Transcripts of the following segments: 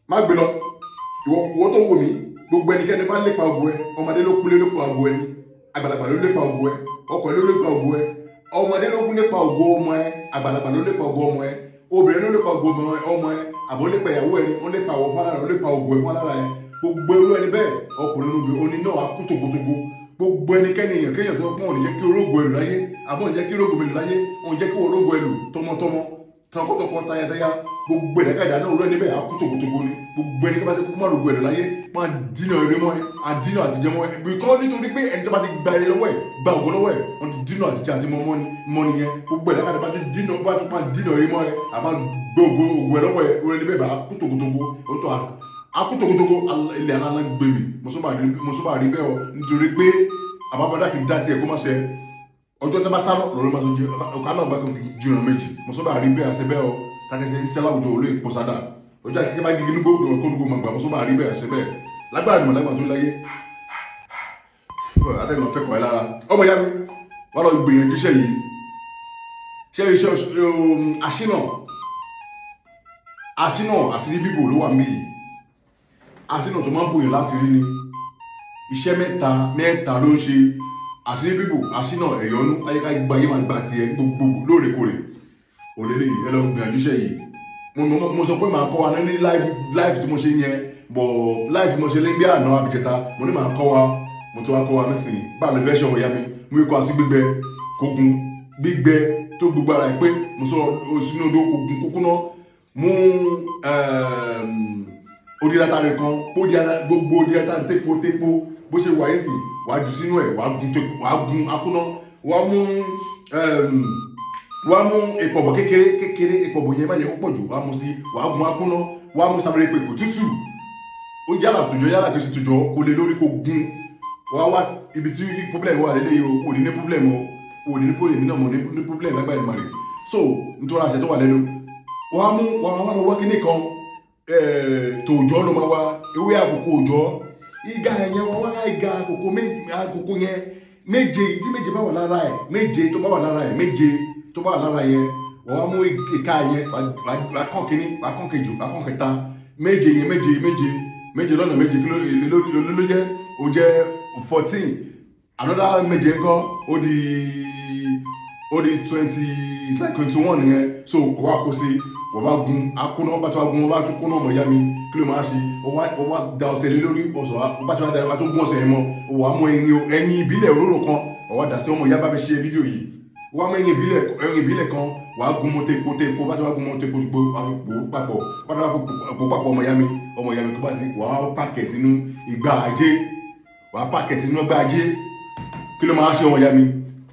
Má gbé lọ. Ìwọ tó wò mí, gbogbo ẹnikẹ́ni bá lépa ògo ẹ, ọmọdé ló kúlé lépa ògo ẹ ni, àgbàlagbà ló lépa ògo ẹ, ọkọ ẹ ló lépa ògo ẹ, ọmọdé ló kú lépa ògo ọmọ ẹ, àgbàlagbà ló lépa ògo ọmọ ẹ, obìnrin ló lépa ògo ọmọ ẹ, àbó lépa ìyàwó ẹ ni, ó lépa àwọn fún alára, ó lépa ògo ẹ fún alára ẹ. Gbogbo irú ẹni bẹ́ẹ̀, ọkùnrin lóbi oní náà á kú tògótògó. Gbogbo ẹnikẹ́ni, èèyàn kéèyàn tó pọ́n ò ní jẹ́ kí orógo ẹlù láyé, àbọ̀ ní jẹ́ kí orógo mi lù láyé, òun jẹ́ kí orógo ẹlù tọmọtọmọ, tọkọtọkọ, tayataya. Gbogbo ẹ̀dákàdá náà, olú ẹni bẹ́ẹ̀ á kú tògótògó ni. Gbogbo ẹni bá ti kú má rogo ẹlù láyé, máa dínà eré mọ́ ẹ, àdínà àtijẹ́ mọ́ ẹ bìkọ́, nítorí pé ẹni tó bá ti gba eré lọ́wọ́ ẹ, gba ògo lọ́wọ́ ẹ, wọ́n ti dínà àtijẹ́ àti mọ́ mọ́ nìyẹn. Gbogbo ẹ̀dákàdá bá ti dínà, bá ti máa dínà eré mọ́ ẹ, àmà gbé ògo ògo ẹ lọ́wọ́ ẹ, olú ẹni bẹ́ẹ̀ bá kú tògótògó, ó tó akú tògótògó. Ilẹ̀ aláǹlá gbé mi, mo sọ bá rí bẹ́ẹ̀ o, nítorí pé àbábọ́dá kì í dá tiẹ̀ kó má ṣe. Ọjọ́ tẹ́ bá sáró lọ́rọ́ máa tó jẹ ọ̀ká náà bá kan jìnnà méjì. Mo sọ bá rí bẹ́ẹ̀ àṣẹ bẹ́ẹ̀ o. Takẹsẹ̀ iṣẹ́ láwùjọ olóyè pọ̀sádà ọjọ́ akẹ́kẹ́ bá gígí nígbó kó nígbó máa gbà. Mo sọ bá rí bẹ́ẹ̀ àṣẹ bẹ́ẹ̀. Lágbára ìmọ̀ lágbára tó láyé, atẹ́gùn fẹ́ kọ̀ ẹ́ lára. Ọmọ ìyá mi, wà lọ gbìyànjú iṣẹ́ yìí. Ṣé iṣẹ́ àṣínà, àṣínà àṣírí bíbò ló wà mí yìí. Àṣínà tó máa ń bòyàn láti rí ni. Iṣẹ́ mẹ́ta mẹ́ta ló ń ṣe: àṣírí bíbò, àṣínà, ẹ̀yọ́nú. Ayíká gbogbo ayé máa gba tiẹ̀ gbogbo lóòrèkóòrè òlélẹ̀ yìí. Ẹ lọ gbìyànjú iṣẹ́ yìí. Mo sọ pé màá kọ́ wa ní live, live tí mo ṣe yẹn bọ̀, live tí mo ṣe lé bí àná àbíjẹta. Mo ní màá kọ́ wa, mo tún wá kọ́ wa nísìnyí. Báwo lè fẹ́ ṣe, ọmọ ìyá mi? Mú ikọ̀ àti gbígbẹ kógun gbígbẹ tó gbogbo ara ẹ pé mo sọ sínú odó kógun kókúná. Mú odi atare kan, ó di ara gbogbo odi atare tépo tépo bó ṣe wà yín sì, wàá jù sínú ẹ̀, wàá gun, wàá gun akúná. Wàá mú ìpọ̀bọ̀ kékeré kékeré. Ìpọ̀bọ̀ yẹn má yẹ kó pọ̀ jù. Wàá mú sí, wàá gun akúná. Wàá mú sábẹ́rẹ́ pé kò tútù ó, yálà tòjọ́, yálà kò sì tòjọ́, kò lè lórí kò gun. Wàá wá ibi tí problem wà lélẹ́yìí o. Ò ní ní problem o, ò ní ní problem náà, mo ní ní problem lágbàá ìmọ̀ rẹ̀. So nítorí àṣẹ tó wà lẹ́nu, wàá mú, wàá wá lọ wá kíní kan tòjọ́ ló máa wá, ewé àkókò òjọ́ ìgà yẹn. Wọ́n wá ìgà àkókò yẹn méje. Tí méje bá wà lára ẹ̀, méje tó bá wà lára ẹ̀, méje tó bá wà lára yẹn, wọ́n wá mú ìka yẹn, wàá kàn kíní, wàá kàn kejì, wàá kàn kẹta. Méje yẹn, méje méje méje lọ́nà méje, kí ló jẹ́? Ó jẹ́ 14. Another méje ńkọ́? Ó di 20. It's like 21 yẹn. So ó wá kó sí, wọ́n bá gun akúná, bá tó wá gun, wọ́n bá tún kúná. Ọmọ ìyá mi, kí ló máa ṣe? Ó wá da ọṣẹ lé lórí. Ọ̀sọ̀ bá tó wá da, wá tó gún ọṣẹ yẹn mọ́, ó wá mú ẹyin, ẹyin ìbílẹ̀ òróró kan, ó wá dà sí. Ọmọ ìyá bá mi ṣe fídíò yìí, ó wá mú ẹyin ìbílẹ̀ kan, wàá gun mọ́ tepo tepo. Bá tó wá gun mọ́ tepo tepo, wàá fi pò ó papọ̀. Bá tó wá pò ó papọ̀, ọmọ ìyá mi, ọmọ ìyá mi, kó bá ti wàá pack ẹ̀ sínú ìgbà ajé, wàá pack ẹ̀ sínú ìgbà ajé. Kí ló máa ṣe, ọmọ ìyá mi?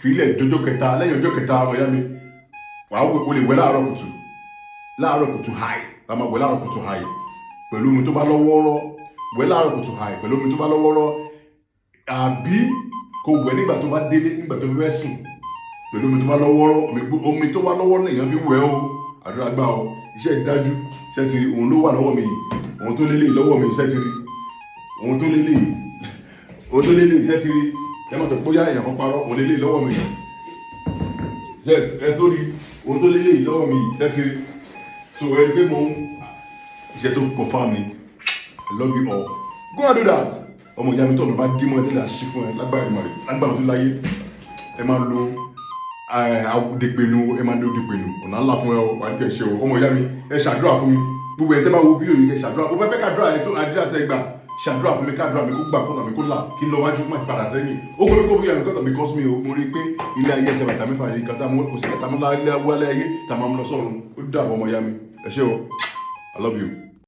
Fìlẹ̀ dọjọ́ kẹta. Lẹ́yìn ọjọ́ kẹta, ọmọ ìyá mi, wàá wò ó lè wẹ̀ láàárọ̀ kùtù, láàárọ̀ kùtù hàì. Wàá máa wẹ̀ láàárọ̀ kùtù hàì pẹ̀lú omi tó bá lọ́wọ́rọ́. Wẹ̀ láàárọ̀ kùtù hàì pẹ̀lú omi tó bá lọ́wọ́rọ́, àbí kó wẹ̀ nígbà tó bá délé, nígbà tó fẹ́ sùn, pẹ̀lú omi tó bá lọ́wọ́rọ́. Omi tó bá lọ́wọ́rọ́ lèèyàn fi wẹ̀ o. Àdúrà gbà o. Iṣẹ́ ìdájú iṣẹ́ ti rí, òun ló wà lọ́wọ́ mi yìí. Òun tó lélẹ̀ lọ́wọ́ mi, iṣẹ́ ti rí. Òun tó lélẹ̀, òun tó lélẹ̀, iṣẹ́ ti rí. Ẹ má tó bóyá èèyàn kan parọ́. Òun lélẹ̀ lọ́wọ́ mi yìí. Ẹ tó rí òun tó lélẹ̀ lọ́wọ́ mi yìí, iṣẹ́ ti rí. So ẹ rí pé mo ń iṣẹ́ tó confirm ni. I love you all. Go and do that. Ọmọ ìyá mi, tọ̀nà bá dí mọ́ ẹ tẹ́lẹ̀, àṣìṣe fún ẹ lágbára ìmọ̀ rẹ̀, lágbára tó láyé. Ẹ máa lo dèpenu, ẹ máa lo dèpenu. Ọ̀nà ńlá fún ẹ o. Wà ní tẹ̀ ṣe o. Ọmọ ìyá mi, ẹ ṣàdúrà fún mi. Gbogbo ẹ tẹ́ bá wo fídíò yìí, ẹ ṣàdúrà. Mo fẹ́ fẹ́ kàdúrà ẹ tó àdúrà tẹ́ gbà, ṣàdúrà fún mi, kàdúrà mi kó gbà, fún mi kó là, kí n lọ wájú, má padà sẹ́yìn. Ó kó mi kó bí yàrá because mi ò mo rí i pé ilé ayé ẹsẹ̀ bàtà mẹ́fà yìí kàtà kò sí kàtà mọ́ wálé ayé tá a máa mú lọ sọ́run. Ó dàbọ̀, ọmọ ìyá mi, ẹ ṣé o. I love you.